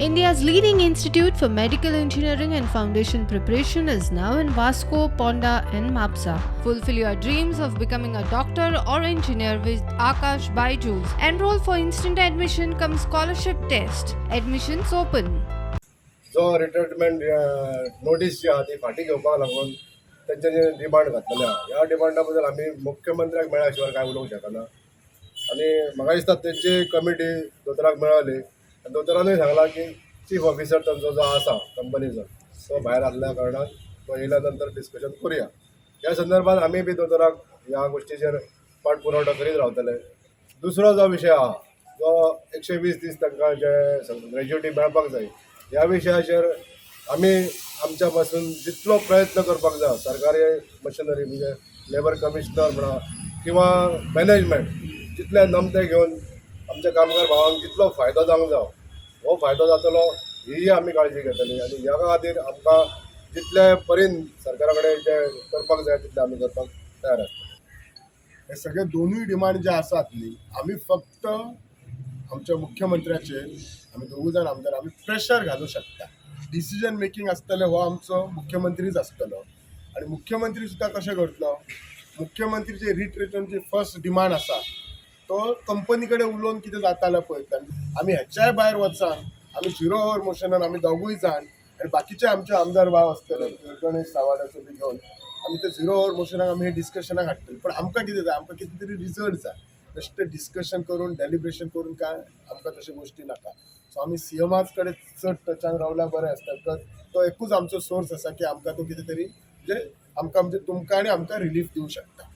India's leading institute for medical engineering and foundation preparation is now in Vasco, Ponda, and Mapsa. Fulfill your dreams of becoming a doctor or engineer with Akash Byju's. Enroll for instant admission cum scholarship test. Admissions open. जो retirement notice जी आहा ती फाटीं घेवपाक लागून तेंच्यांनी demand घातलेली आहा. ह्या डिमांडा बद्दल आमी मुख्यमंत्र्याक मेळ्ळ्या शिवाय कांय उलोवंक शकना. आनी म्हाका दिसता तेंची कमिटी दोतोराक मेळ्ळी आनी दोतोरानूय सांगलां की चीफ ऑफिसर तांचो जो आसा कंपनीचो, तो भायर आसल्या कारणान तो येयल्या नंतर डिस्कशन करुया. ह्या संदर्भात आमी बी दोतोराक ह्या गोश्टीचेर पाठपुरवठो करीत रावतले. दुसरो जो विशय आहा, जो 120 दीस तांकां जे ग्रॅज्युएटी मेळपाक जाय, ह्या विशयाचेर आमी आमच्या पासून जितलो प्रयत्न करपाक जाय, सरकारी मशिनरी म्हणजे लेबर कमिशनर म्हणा किंवा मॅनेजमेंट, जितले नमते घेवन आमच्या कामगार भावांक जितलो फायदो जावंक जावो, हो फायदो जातलो ही आमी काळजी घेतली. आनी ह्या खातीर आमकां जितले परीन सरकारा कडेन जे करपाक जाय तितलें आमी करपाक तयार आसतले. हे सगळे दोनूय डिमांड जे आसात न्ही, आमी फक्त आमच्या मुख्यमंत्र्याचेर, आमी दोगूय जाण आमदार, आमी प्रेशर घालूं शकता. डिसिजन मेकिंग आसतलें हो आमचो मुख्यमंत्रीच आसतलो. आनी मुख्यमंत्री सुद्दां कशें करतलो? मुख्यमंत्रीचे रिट्रेटनची फर्स्ट डिमांड आसा, तो कंपनी कडेन उलोवन कितें जाता जाल्यार पळयता. आमी हेच्याय भायर वचान आमी झिरो our मोशनान आमी दोगूय जाण आनी बाकीचे आमचे आमदार भाव आसतले, गणेश सावाडाचो बी घेवन आमी ते झिरो our मोशनाक आमी हे डिस्कशनाक हाडटले. पण आमकां कितें जाय? आमकां कितें तरी रिजल्ट जाय. बेश्टें डिस्कशन करून, डेलिब्रेशन करून काय आमकां तश्यो गोश्टी नाका. सो आमी सीएमाच कडेन चड टचान रावल्यार बरें आसता, because तो एकूच आमचो सोर्स आसा की आमकां तो कितें तरी म्हणजे आमकां, म्हणजे तुमकां आनी आमकां रिलीफ दिवंक शकता.